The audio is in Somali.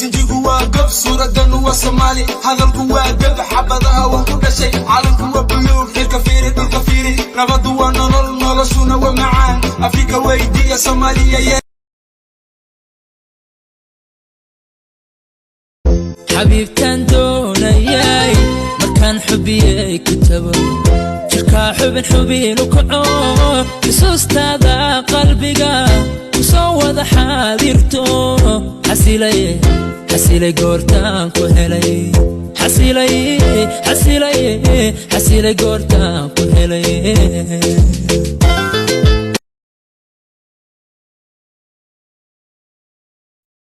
Sinjigu waa gob, suuradanu waa Soomaali, hadalku waa gab, xabadaha waan ku dhashay. Calanku waa buluug, xilka fiiri, dhulka fiiri. Nabadu waa nolol, noloshuna waa macaan. Afrika weydiiya Soomaaliya. Xabiibtaan doonayay markaan xubiyey ku tago, jirkaa xubin xubinu kaco, xusuustaada qalbiga ku soo wada xaadirto. Xasilay, xasilay goortaan ku helay. Xasilay, xasilay, xasilay goortaan ku helay.